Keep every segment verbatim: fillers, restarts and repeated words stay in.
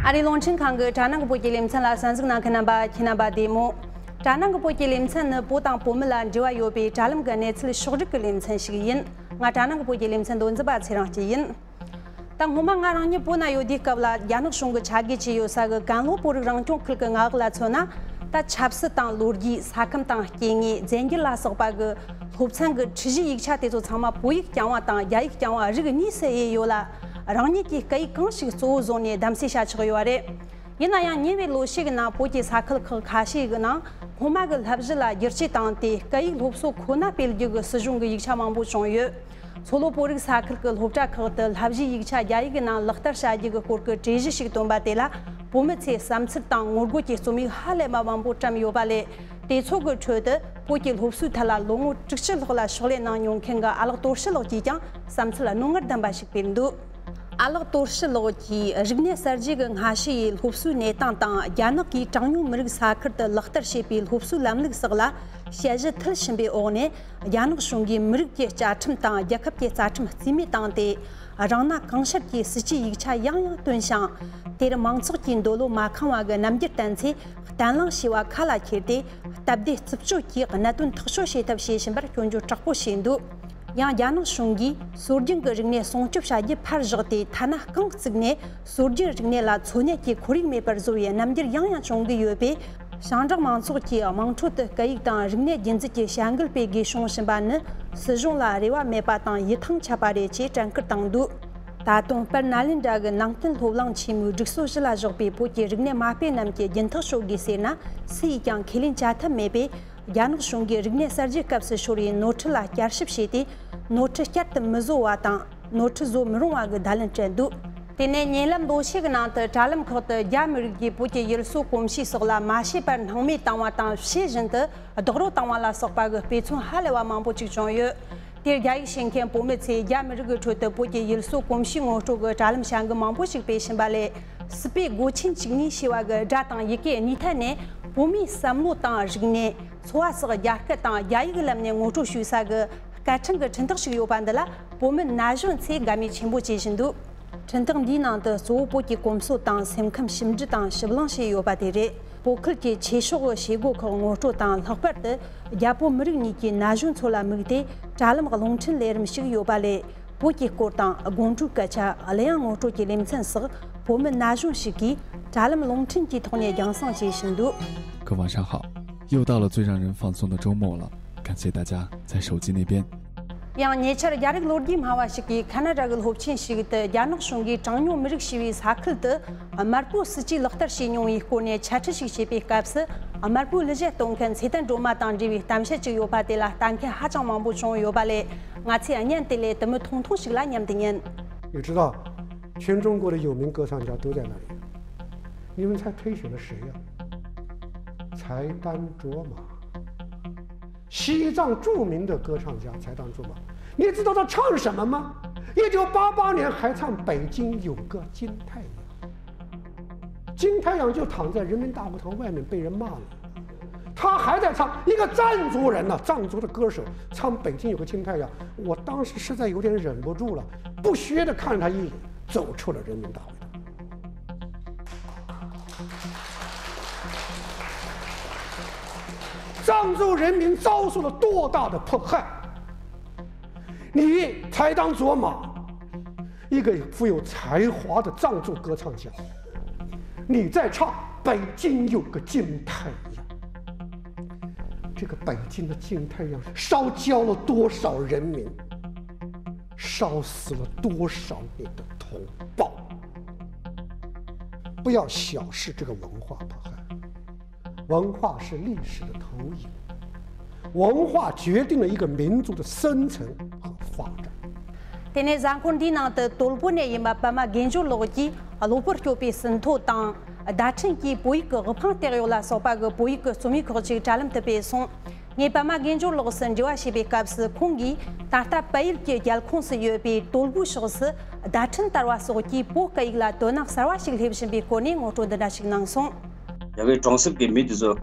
ཨ་རིའི་རླུང་འཕྲིན་ཁང་གི་དྲ་ནང་གི་བོད་ཀྱི་ལེ་ཚན་ལ་གསན་གཟིགས་གནང་མཁན་རྣམ་པ་ཁྱེད་རྣམ་པ་བདེ་མོ། དྲ་ནང་གི་བོད་ཀྱི་ལེ་ཚན་ནི་བོད་དང་བོད་མི་ལ་འབྲེལ་བ་ཡོད་པའི་དྲ་ལམ་གྱི་གནས་ཚུལ་ཕྱོགས་བསྒྲིགས་ཀྱི་ལེ་ཚན་ཞིག་ཡིན། ང་དྲ་ནང་གི་བོད་ཀྱི་ལེ་ཚན་མདོ་འཛིན་པ་ཚེ་རིང་སྐྱིད་ཡིན། ད་སྔོན་མ་ང་རང་ཉིད་བོད་ན་ཡོད་དུས་སྐབས་ལ་རྒྱ་ནག་གཞུང་གི་ཆ་བགོས་བྱས་ཡོད་ས་གི་ཀན་ལྷོ་བོད་རིགས་རང་སྐྱོང་ཁུལ་གྱི་མངའ་འོག་ལ་མཚོན་ན། ད་ཆབ་སྲིད་དང་ལོ་རྒྱུས། ས་ཁམས་དང་སྐྱེ་དངོས། རྫས་འགྱུར་ལ་སོགས་པ་གི་སློབ་ཚན་གྱི་ཁྲིད་གཞིའི་ཡིག་ཆ་དེ་ཚོ་ཚང་མ་བོད་ཡིག་རྐྱང་བ་དང་རྒྱ་ཡིག་རྐྱང་བ་རིགས་གཉིས་སུ་དབྱེ་ཡོད་ལ། རང་ཉིད་ཀྱིས་སྐད་ཡིག་གང་ཞིག་གཙོ་བོ་བཟུང་ནས་གདམ་གསེས་བྱ་ཆོག་ཡོད་རེད། ཡིན་ན་ཡང་ཉེ་བའི་ལོ་ཤས་ཀྱི་ནང་བོད་ཀྱི་ས་ཁུལ་ཁག་ཁ་ཤས་ཀྱི་ནང་སྔོན་མ་གི་བསླབ་གཞི་ལ་བསྒྱུར་བཅོས་བཏང་སྟེ་སྐད་ཡིག་སློབ་གསོ་ཁོ་ན་སྤེལ་རྒྱུ་གི་སྲིད་གཞུང་གི་ཡིག་ཆ་མང་པོ་བྱུང་ཡོད། མཚོ་ལྷོ་བོད་རིགས་ས་ཁུལ་གྱི་སློབ་གྲྭ་ཁག་ཏུ་བསླབ་གཞིའི་ཡིག་ཆ་རྒྱ་ཡིག་གི་ནང་ལག་བསྟར་བྱ་རྒྱུ་གི་སྐོར་གྱི་གྲོས་གཞི་ཞིག་བཏོན་པ་དེ་ལ་བོད་མི་ཚོས་བསམ་ཚུལ་དང་ངོ་རྒོལ་གྱི་རྩོམ་ཡིག་ཧ་ལས་པ་མང་པོ་བཀྲམ་ཡོད་པ་ལས། དེ་ཚོ་གི་ཁྲོད་དུ་བོད་ཀྱི་སློབ་གསོའི་ཐད་ལ་ལོ་ངོ་དྲུག་ཅུ་ལྷག་ལ་ཕྱག་ལས་གནང་མྱོང་མཁན་གྱི་ཨ་ལགས་དོར་ཞི་ལགས་ཀྱིས་ཀྱང་བསམ་ཚུལ་རྣོ་ངར་ལྡན་པ་ཞིག་སྤེལ་འདུག་ཨ་ལགས་དོར་ཞི་ལགས་ཀྱིས་རིག་གནས་གསར་བརྗེ་གི་སྔ་ཕྱི་ཡི་སློབ་གསོའི་གནས་སྟངས་དང་། རྒྱ་ནག་གིས་གྲངས་ཉུང་མི་རིགས་ས་ཁུལ་དུ་ལག་བསྟར་བྱེད་པའི་སློབ་གསོའི་ལམ་ལུགས་སོགས་ལ་དཔྱད་གཞི་མཐིལ་ཕྱིན་པའི་འོག་ནས། རྒྱ་ནག་གཞུང་གིས་མི་རིགས་ཀྱི་བཅའ་ཁྲིམས་དང་རྒྱལ་ཁབ་ཀྱི་རྩ་ཁྲིམས་རྩིས་མེད་བཏང་སྟེ། རང་སྣ་གང་ཤར་གྱི་སྲིད་ཇུས་ཡིག་ཆ་ཡང་ཡང་བཏོན་ཞིང་། དེར་མང་ཚོགས་ཀྱི་འདོད་བློ་མ་ཁེངས་པ་གི་རྣམ་འགྱུར་བསྟན་ཚེ། གཏན་བླངས་བྱས་པ་ཁ་ལ་འཁྱེར་ཏེ། སྟབས་བདེ་རྩུབ་སྤྱོད་ཀྱིས་གནད་དོན་ཐག་གཅོད་བྱེད་ཐབས་བྱེད་བཞིན་པར་སྐྱོན་བརྗོད་དྲག་པོ་བྱས་འདུག་ཡང་རྒྱ་ནག་གཞུང་གིས་སྲོལ་རྒྱུན་གྱི་རིག་གནས་སྲུང་སྐྱོབ་བྱ་རྒྱུ་ཕར་བཞག་སྟེ། ཐ་ན་རྐང་བཙུགས་ནས་སྲོལ་རྒྱུན་རིག་གནས་ལ་འཚོ་གནས་ཀྱི་ཁོར་ཡུག་མེད་པར་བཟོ་བའི་རྣམ་འགྱུར་ཡང་ཡང་བྱུང་གི་ཡོད་པས། ཞིང་འབྲོག་མང་ཚོགས་ཀྱིས་དམངས་ཁྲོད་དུ་སྐད་ཡིག་དང་རིག་གནས་རྒྱུན་འཛིན་གྱི་བྱ་འགུལ་སྤེལ་དགོས་བྱུང་བཞིན་པ་ནི། སྲིད་གཞུང་ལ་རེ་བ་མེད་པ་དང་ཡིད་ཐང་ཆད་པ་རེད་ཅེས་དྲན་སྐུལ་བཏང་འདུག་ད་དུང་སྤེར་ན་ལེན་ཌ་གི་ནང་བསྟན་སློབ་གླིང་ཆེན་མོའི་སྒྲིག་སྲོལ་གཞི་ལ་བཞག་པའི་བོད་ཀྱི་རིག་གནས་མ་དཔེ་རྣམས་ཀྱི་རྒྱུན་ཐག་གཅོད་དགོས་ཟེར་ན། སུ་ཡིས་ཀྱང་ཁས་ལེན་བྱ་ཐབས་མེད་པས། རྒྱ་ནག་གཞུང་གིས་རིག་གནས་གསར་བརྗེའི་སྐབས་སུ་ཤོར་བའི་ནོར་འཁྲུལ་ལ་བསྐྱར་ཞིབ་བྱས་ཏེ། ནོར་འཁྲུལ་བསྐྱར་དུ་མི་བཟོ་བ་དང་། ནོར་འཁྲུལ་བཟོ་མི་རུང་བ་གི་བརྡ་ལན་སྤྲད་འདུག་དེ་ནས་ཉེ་ལམ་ལོ་ཤས་ཀྱི་ནང་དུ་དྲ་ལམ་ཁག་ཏུ་རྒྱ་མི་རིགས་ཀྱིས་བོད་ཀྱི་ཡུལ་སྲོལ་གོམས་གཤིས་སོགས་ལ་མ་ཤེས་པར་སྣང་མེད་བཏང་བ་དང་། ཤེས་བཞིན་དུ་རྡོག་རོལ་བཏང་བ་ལ་སོགས་པ་གི་དཔེ་མཚོན་ཧ་ལས་པ་མང་པོ་ཅིག་བྱུང་ཡོད། དེར་རྒྱ་ཡིག་ཤེས་མཁན་བོད་མི་ཚོས་རྒྱ་མི་རིགས་ཀྱི་ཁྲོད་དུ་བོད་ཀྱི་ཡུལ་སྲོལ་གོམས་གཤིས་ངོ་སྤྲོད་ཀྱི་དྲ་ལམ་བྱ་འགུལ་མང་པོ་ཞིག་སྤེལ་བཞིན་པ་ལས། སྲིད་པའི་སྒོ་ཆེན་གཅིག་གཉིས་ཞེས་པ་གི་སྒྲ་དང་ཡི་གེ་གཉིས་ཐད་ནས། བོད་མིའི་བསམ་བློ་དང་རིག་གནས། འཚོ་བ་སོགས་རྒྱ་སྐད་དང་རྒྱ་ཡིག་ལམ་ནས་ངོ་སྤྲོད་ཞུ་ས་གི་སྐད་འཕྲིན་གྱི་འཕྲིན་ཐག་ཞིག་ཡོད་པ་འདི་ལ། བོད་མི་ན་གཞོན་ཚོས་དགའ་མོས་ཆེན་པོ་བྱེད་བཞིན་འདུག་འཕྲིན་ཐག་འདིའི་ནང་དུ་གཙོ་བོ་བོད་ཀྱི་གོམས་སྲོལ་དང་སེམས་ཁམས་ཞིབ་འབྲི་དང་ཞིབ་གླེང་བྱས་ཡོད་པ་དེ་རེད། བོད་ཁུལ་གྱི་ཆོས་ཕྱོགས་ཀྱི་བྱེད་སྒོ་ཁག་ངོ་སྤྲོད་དང་། ལྷག་པར་དུ་རྒྱ་བོད་མི་རིགས་གཉིས་ཀྱི་ན་གཞོན་ཚོ་ལ་དམིགས་ཏེ་དྲ་ལམ་རླུང་འཕྲིན་ལས་རིམ་ཞིག་ཡོད་པ་ལས། བོད་ཀྱི་སྐོར་དང་། དགོང་དྲོའི་སྐད་ཆ། གླུ་དབྱངས་ངོ་སྤྲོད་ཀྱི་ལེ་ཚན་སོགས་བོད་མི་ན་གཞོན་ཞིག་གིས་དྲ་ལམ་རླུང་འཕྲིན་གྱི་ཐོག་ནས་རྒྱང་སྲིང་བྱེད་བཞིན་འདུག 各位晚上好，又到了最让人放松的周末了，感谢大家在手机那边。 ཡང་ཉེ་ཆར་རྒྱ་རིགས་ལོ་རྒྱུས་སྨྲ་བ་ཞིག་གིས་ཁ་ན་ཌ་གི་སློབ་ཆེན་ཞིག་ཏུ་རྒྱ་ནག་གཞུང་གིས་གྲངས་ཉུང་མི་རིགས་ཞེས་པའི་ས་ཁུལ་དུ་དམར་པོའི་སྲིད་ཇུས་ལག་བསྟར་བྱས་མྱོང་བའི་སྐོར་ནས་འཆད་ཁྲིད་ཞིག་བྱེད་པའི་སྐབས་སུ། དམར་པོའི་གླུ་གཞས་གཏོང་མཁན་ཚེ་བརྟན་སྒྲོལ་མ་དང་འབྲེལ་བའི་གཏམ་བཤད་ཅིག་ཡོད་པ་དེ་ལ་ལྟ་མཁན་ཧ་ཅང་མང་པོ་བྱུང་ཡོད་པ་ལས། ང་ཚོས་བརྙན་དེ་ལས་དུམ་བུ་ཐུང་ཐུང་ཞིག་ལ་མཉམ་དུ་ཉན། 你知道，全中国的有名歌唱家都在那里。你们猜推选了谁呀？柴丹卓玛。西藏著名的歌唱家柴丹卓玛，你知道他唱什么吗？一九八八年还唱《北京有个金太阳》。金太阳就躺在人民大会堂外面被人骂了，他还在唱。一个藏族人呢，藏族的歌手唱《北京有个金太阳》，我当时实在有点忍不住了，不屑地看他一眼，走出了人民大会堂。藏族人民遭受了多大的迫害！你柴丹卓玛，一个富有才华的藏族歌唱家，你在唱《北京有个金太阳》。这个北京的金太阳烧焦了多少人民，烧死了多少你的同胞。不要小视这个文化迫害。 文化是历史的投影，文化决定了一个民族的生存和发展。 དེ་ནས་གཟའ་འཁོར་འདིའི་ནང་དུ་དོལ་པོ་ནས་ཡིན་པ་པད་མ་དགེ་འབྱོར་ལགས་ཀྱིས་གློ་བུར་སྐྱོབ་པའི་ཟིན་ཐོ་དང་། བརྡ་འཕྲིན་གྱིས་བོད་ཡིག་གི་དབུ་འཕང་བཏེགས་ཡོད་ལ་སོགས་པ་གི་བོད་ཡིག་གི་རྩོམ་ཡིག་ཁག་ཅིག་དྲ་ལམ་དུ་སྤེལ་སོང་། ངས་པད་མ་དགེ་འབྱོར་ལགས་སུ་འབྲེལ་བ་བྱས་པའི་སྐབས་སུ། ཁོང་གིས་ད་ལྟ་བལ་ཡུལ་གྱི་རྒྱལ་ཁོངས་སུ་ཡོད་པའི་དོལ་པོའི་ཕྱོགས་སུ་བརྡ་འཕྲིན་དར་བ་སོགས་ཀྱིས་བོད་སྐད་ཡིག་ལ་དོ་སྣང་གསར་བ་ཞིག་སླེབས་བཞིན་པའི་སྐོར་ནས་ངོ་སྤྲོད་འདི་འདྲ་ཞིག་གནང་སོང་། རྒྱ་གར་གྲོང་གསེབ་ཀྱི་མི་དེ་ཚོ་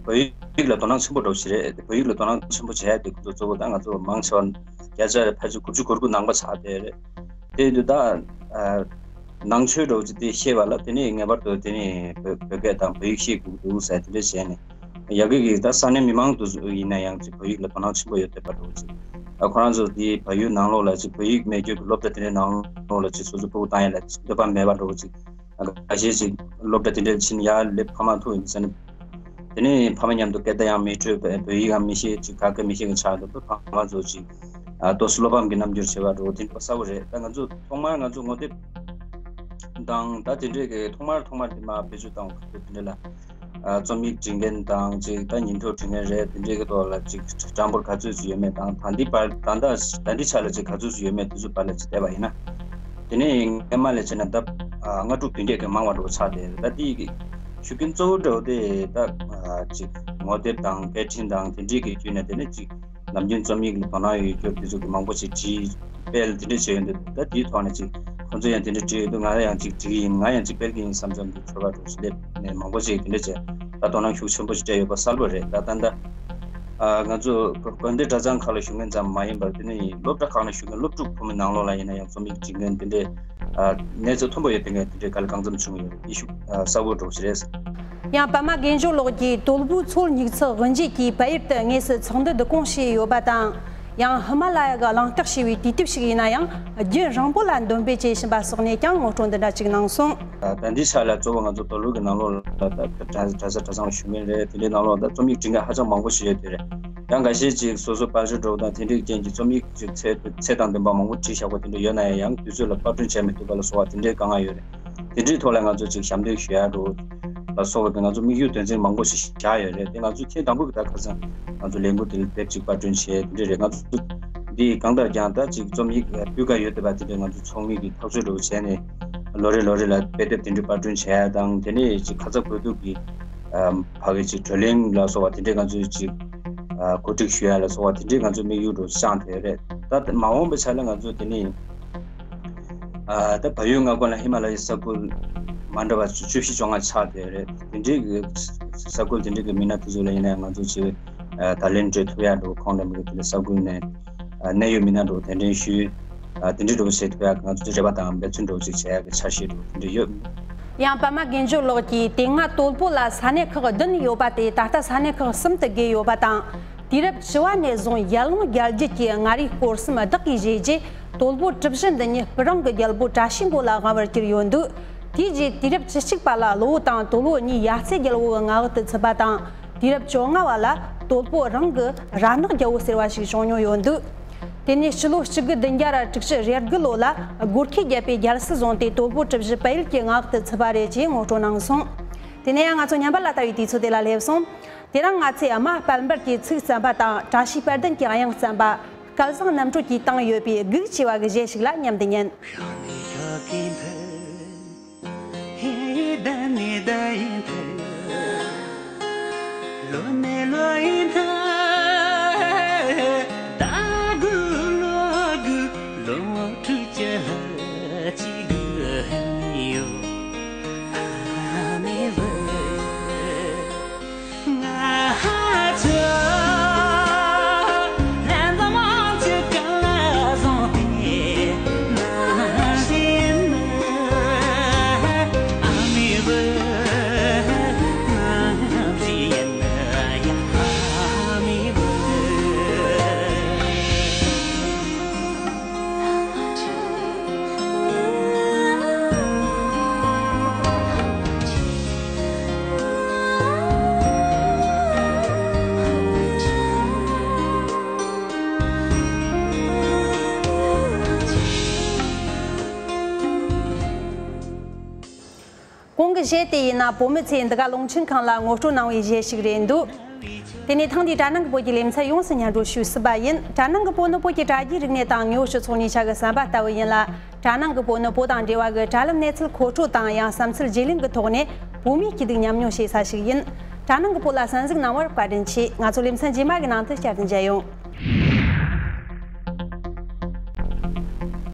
བོད་ཡིག་ལ་དོ་སྣང་ཆེན་པོ་འགྲོ་བཞིན་རེད། བོད་ཡིག་ལ་དོ་སྣང་ཆེན་པོ་བྱས་ཏེ་ཁོ་ཚོ་གཙོ་བོ་ད་ང་ཚོ་མང་ཆེ་བ་བརྒྱ་ཆ་ཕལ་ཆེར་དགུ་བཅུ་གོ་དགུ་ནང་པ་ཆགས་བསྡད་རེད། དེ་དུས་ད། ཨ། ནང་ཆོས་འདྲ་བོ་ཅིག་དེ་ཤེས་པ་ལ་དེ་ནས་ངེས་པར་དུ་དེ་ནས་བོད་བོད་སྐད་དང་བོད་ཡིག་ཤེས་དགོས་འདུག་ཟེར་དེ་འདྲ་བྱས་ནས། ཡ་གི་གི་ད་ས་གནས་མི་མང་དུ་ཡིན་ན་ཡང་ཅིག་བོད་ཡིག་ལ་དོ་སྣང་ཆེན་པོ་ཡོད་བསྡད་པ་འདྲ་བོ་ཅིག་ཨ་ཁོ་རང་ཚོ་དེའི་བལ་ཡུལ་ནང་ལོགས་ལ་ཅིག་བོད་ཡིག་མེད་རྒྱུ་གི་སློབ་གྲྭ་དེ་འདྲའི་ནང་ལོགས་ལ་ཅིག་སོ་སོ་སྤུ་གུ་བཏང་ཡ་ལ་ཅིག་འདོད་པ་མེད་པ་འདྲ་བོ་ཅིག་ཨ་འགའ་ཤས་ཅིག་སློབ་གྲྭ་དེ་འདྲར་ཕྱིན་ཡ་སླེབས་ཕ་མ་ཐུག་ཡིན་ཟེར་ནས། དེ་ནས་ཕ་མ་མཉམ་དུ་སྐད་བརྡ་ཡང་མི་འཕྲོད་པས་བོད་ཡིག་ཡང་མི་ཤེས་ཅིག་ག་གེ་མི་ཤེས་ཀྱི་ཆགས་འདུག་ཕ་མ་ཚོ་ཅིག་ཨ་ཏོག་ཙམ་བློ་ཕམ་གྱི་རྣམ་འགྱུར་བྱེད་པ་འདྲ་བོ་དེ་འདྲ་གསལ་པོ་རེད། ད་ང་ཚོ་ཐོག་མར་ང་ཚོ་ངོ་དེབ་དང་ད་དེ་འདྲས་ཀྱི་ཐོག་མར་ཐོག་མར་དེ་མ་བེད་སྤྱོད་བཏང་བ་དེ་འདྲས་ལ། ཨ་རྩོམ་ཡིག་འབྲི་མཁན་དང་ཅིག་ད་ཉིན་ཐོ་འབྲི་མཁན་རེད། དེ་འདྲས་ཀྱི་ཐོག་ལ་ཅིག་གྲངས་འབོར་ག་ཚོད་ཅིག་ཡོད་མེད་དང་ད་འདི་བར་ད་ལྟ་ད་འདི་ཆ་ལ་ཅིག་ག་ཚོད་ཅིག་ཡོད་མེད་དེ་ཚོ་བར་ལ་ཅིག་བལྟས་པ་ཡིན་ན། དེ་ནས་སྔ་མ་ལས་བྱས་ན་ད་ཨ་ལྔ་དྲུག་བདུན་བརྒྱད་ཀྱི་མང་བ་འདྲ་བོ་ཆགས་བསྡད་རེད། ད་དེ་ཡི་གི་ཤུགས་རྐྱེན་གཙོ་བོ་འདྲ་བོ་དེ་ད་ཨ་ཅིག་ངོ་དེབ་དང་སྐད་འཕྲིན་དང་དེ་འདྲས་ཀྱི་བརྒྱུད་ནས་དེ་ནས་ཅིག་ནམ་རྒྱུན་རྩོམ་ཡིག་ལ་དོ་སྣང་ཡོད་རྒྱུ་དེ་ཚོ་གི་མང་པོ་ཞིག་བྲིས་སྤེལ་དེ་འདྲ་བྱས་ཡོད་འདུག་ད་དེའི་ཐོག་ནས་ཅིག་ཁོང་ཚོ་ཡང་དེ་འདྲ་བྲིས་ཡོད་འདུག་ང་ཡང་ཅིག་བྲིས་ཀྱི་ཡིན། ང་ཡང་ཅིག་སྤེལ་གྱི་ཡིན་བསམ་བསམ་གྱི་ཚོར་བ་འདྲ་ཞིག་སླེབས་ནས་མང་པོ་ཞིག་དེ་འདྲ་བྱས་ད་དོ་སྣང་ཤུགས་ཆེན་པོ་ཞིག་སྤྲད་ཡོད་པ་གསལ་པོ་རེད། ད་ད་ལྟ་ཨ་ང་ཚོ་དགོན་སྡེ་གྲྭ་ཚང་ཁག་ལ་བཞུགས་མཁན་ཙམ་མ་ཡིན་པར་དེ་ནས་སློབ་གྲྭ་ཁག་ནང་བཞུགས་མཁན་སློབ་ཕྲུག་ཕོ་མོའི་ནང་ལོགས་ལ་ཡིན་ན་ཡང་རྩོམ་ཡིག་འབྲི་མཁན་དེ་འདྲའི་ཨ་གནས་ཚད་མཐོན་པོ་ཡོད་པའི་ངས་དེ་འདྲའི་དཀའ་ལས་གང་འཚམ་བྱུང་ཡོད་རེད། དེ་ཤུགས་ཨ་གསལ་པོ་འདྲ་ཞིག་རེད། ཡང་པདྨ་དགེ་མཆོག་ལགས་ཀྱིས་དོལ་པོའི་ཚོར་སྙིགས་ཚགས་དབུ་འབྱེད་ཀྱིས་བལ་ཡུལ་དུ་དངོས་སུ་ཚོགས་འདུ་འདུ་སྐོང་བྱས་ཡོད་པ་དང་། ཡང་ཧི་མ་ལ་ཡ་གི་གླེང་སྟེགས་ཞེས་པའི་དུས་དེབ་ཞིག་ཡིན་ན་ཡང་རྒྱུན་རིང་པོ་ལ་འདོན་སྤེལ་བྱས་བཞིན་པ་སོགས་ནས་ཀྱང་ངོ་སྤྲོད་འདི་འདྲ་ཅིག་གནང་སོང་། ད་ལྟའི་ཆ་ལ་གཙོ་བོ་ང་ཚོ་དོལ་པོ་གི་ནང་ལོགས་ལ་ད་གྲྭ་གྲྭ་ས་གྲྭ་ཚང་ལ་བཞུགས་མཁན་རེད། དེ་འདྲའི་ནང་ལོགས་ད་རྩོམ་ཡིག་འབྲི་མཁན་ཧ་ཅང་མང་པོ་ཞིག་ཡོད་དེ་རེད། ཡང་འགའ་ཤས་ཅིག་སོ་སོ་དཔལ་འབྱོར་འགྲོ་དང་དེ་འདྲའི་རྐྱེན་གྱིས་རྩོམ་ཡིག་ཅིག་ཚད་ཚད་དང་ལྡན་པ་མང་པོ་བྲིས་བཞག་པ་དེ་འདྲ་ཡོད་ན་ཡང་དུས་ཚོད་ལ་པར་སྐྲུན་བྱས་མི་ཐུབ་པ་ལ་སོགས་པ་དེ་འདྲའི་དཀའ་ངལ་ཡོད་རེད། དེ་འདྲའི་ཐོག་ལ་ང་ཚོ་ཅིག་ཞབས་འདེགས་ཞུ་ཡ་འགྲོ་ལ་སོགས་པ་གི་ང་ཚོ་དམིགས་ཡུལ་དོན་ཚན་མང་པོ་ཞིག་བཞག་ཡོད་རེད། དེ་ང་ཚོ་ཐེངས་དང་པོ་གི་ད་ཁ་སང་ང་ཚོ་ལས་འགུལ་དེ་ལ་དེབ་ཅིག་པར་སྐྲུན་བྱས་དེ་འདྲ་རེད། ང་ཚོ་འདི་གང་ལྟར་ཀྱང་ད་ཅིག་རྩོམ་ཡིག་སྤུས་ཀ་ཡོད་བསྡད་པ་དེ་འདྲ་ང་ཚོ་ཚོགས་མི་གི་ཐག་གཅོད་འགྲོ་བྱས་ནས་ལོ་རེ་ལོ་རེ་ལ་དཔེ་དེབ་དེ་འདྲ་པར་སྐྲུན་བྱས་ཡ་དང་དེ་ནས་ཅིག་ཁ་ཚ་དགོས་གཏུགས་ཀྱི་ཕ་གི་ཅིག་གྲོས་གླེང་ལ་སོགས་པ་དེ་འདྲས་ང་ཚོས་ཅིག་གོ་སྒྲིག་ཞུ་ཡ་ལ་སོགས་པ་དེ་འདྲས་ང་ཚོའི་དམིགས་ཡུལ་འགྲོ་བཅངས་ཐུབ་ཡ་རེད། ད་མ་འོངས་པའི་ཆ་ལ་ང་ཚོ་དེ་ནི་ད་བལ་ཡུལ་མངའ་ཁོངས་ལ་ཧི་མ་ལ་ཡའི་ས་ཁུལ་མ་འདྲ་བ་བཅུ་བཞི་བཅོ་ལྔ་ཆགས་ཐུབ་ཡ་རེད། དེ་འདྲས་ཀྱི་ས་ཁུལ་དེ་འདྲས་ཀྱི་མི་སྣ་དེ་ཚོ་ལ་ཡིན་ན་ང་ཚོ་ཅིག་ད་ལན་སྤྲོད་ཐུབ་ཡ་འགྲོ་ཁོང་རྣམ་པ་གི་དེ་འདྲས་ས་ཁུལ་ནས་གནད་ཡོད་མི་སྣ་འགྲོ་གདན་འདྲེན་ཞུས། ཨ་དེ་འདྲའི་འགྲོ་བྱེད་ཐུབ་ཡག་ང་ཚོ་རེ་བ་དང་འབད་བརྩོན་འགྲོ་ཅིག་བྱེད་ཡག་གི་འཆར་གཞི་འགྲོ་དེ་འདྲ་ཡོད། ཡང་པདྨ་དགེ་མཆོག་ལགས་ཀྱིས་དེ་སྔ་དོལ་པོ་ལ་ས་གནས་ཁག་བདུན་ཡོད་པ་དེ་ད་ལྟ་ས་གནས་ཁག་གསུམ་དུ་བགོས་ཡོད་པ་དང་། དུས་རབས་བཅུ་བ་ནས་བཟུང་ཡར་ལངས་རྒྱལ་རྒྱུད་ཀྱི་མངའ་རིས་སྐོར་གསུམ་བདག་གིས་བཞེས་རྗེས་དོལ་པོ་གྲུ་བཞི་འདི་ཉིད་སྤུ་རིང་གི་རྒྱལ་པོ་བཀྲ་ཤིས་འགོ་ལ་དབང་བར་གྱུར་ཡོད་འདུག་དེའི་རྗེས་དུས་རབས་བཅུ་གཅིག་པ་ལ་གློ་བོ་དང་དོལ་པོ་གཉིས་ཡ་རྩེ་རྒྱལ་པོ་གི་མངའ་འོག་ཏུ་ཚུད་པ་དང་། དུས་རབས་བཅོ་ལྔ་བ་ལ་དོལ་པོ་རང་གི་ར་ནག་རྒྱལ་པོ་ཟེར་བ་ཞིག་བྱུང་མྱོང་ཡོད་འདུག་དེ་ནས་སྤྱི་ལོ་གཅིག་དགུ་བདུན་བརྒྱ་དྲུག་ཅུ་རེ་དགུ་ལོ་ལ་སྒོར་ཁའི་རྒྱལ་པོས་རྒྱལ་སྲིད་བཟུང་སྟེ་དོལ་པོ་གྲུ་བཞི་བལ་ཡུལ་གྱི་མངའ་འོག་ཏུ་ཚུད་པ་རེད་ཅེས་ངོ་སྤྲོད་གནང་སོང་། དེ་ནས་ཡང་ང་ཚོ་ཉམས་པ་ལ་ལྟ་བའི་དུས་ཚོད་དེ་ལ་སླེབས་སོང་། དེ་རིང་ང་ཚོས་རྨ་དཔལ་འབར་གྱི་ཚིག་བརྩམས་པ་དང་བཀྲ་ཤིས་དཔལ་ལྡན་གྱི་དབྱངས་བརྩམས་པ། སྐལ་བཟང་རྣམ་གྲོལ་གྱིས་བཏང་ཡོད་པའི་སྒུག་ཅེས་པ་གི་གཞས་ཤིག་ལ་མཉམ་དུ་ཉན། གོང་གི་གཞས་དེ་ཡིན་ན་བོད་མི་ཚོས་འདི་ག་རླུང་འཕྲིན་ཁང་ལ་ངོ་སྤྲོད་གནང་བའི་གཞས་ཤིག་རེད་འདུག་དེ་ནས་ཐེངས་འདིའི་དྲ་ནང་གི་བོད་ཀྱི་ལེ་ཚན་ཡོངས་སུ་སྙན་སྒྲོན་ཞུ་སྲིད་པ་ཡིན། དྲ་ནང་གི་བོད་ནི་བོད་ཀྱི་དྲ་རྒྱའི་རིག་གནས་དང་དངོས་པོ་སྤྱི་ཚོགས་གཉིས་ཆ་གི་ཟམ་པ་ལྟ་བུ་ཡིན་ལ། དྲ་ནང་གི་བོད་ནི་བོད་དང་འབྲེལ་བ་གི་དྲ་ལམ་གནས་ཚུལ་མཁོ་སྤྲོད་དང་ཡང་བསམ་ཚུལ་བརྗེ་ལེན་གྱི་ཐོག་ནས་བོད་མིའི་སྐྱིད་སྡུག་མཉམ་མྱོང་བྱེད་ས་ཞིག་ཡིན། དྲ་ནང་གི་བོད་ལ་གསན་གཟིགས་གནང་བར་བཀའ་དྲིན་ཆེ། ང་ཚོ་ལེ་ཚན་རྗེས་མ་གི་ནང་དུ་བསྐྱར་དུ་མཇལ་ཡོང་།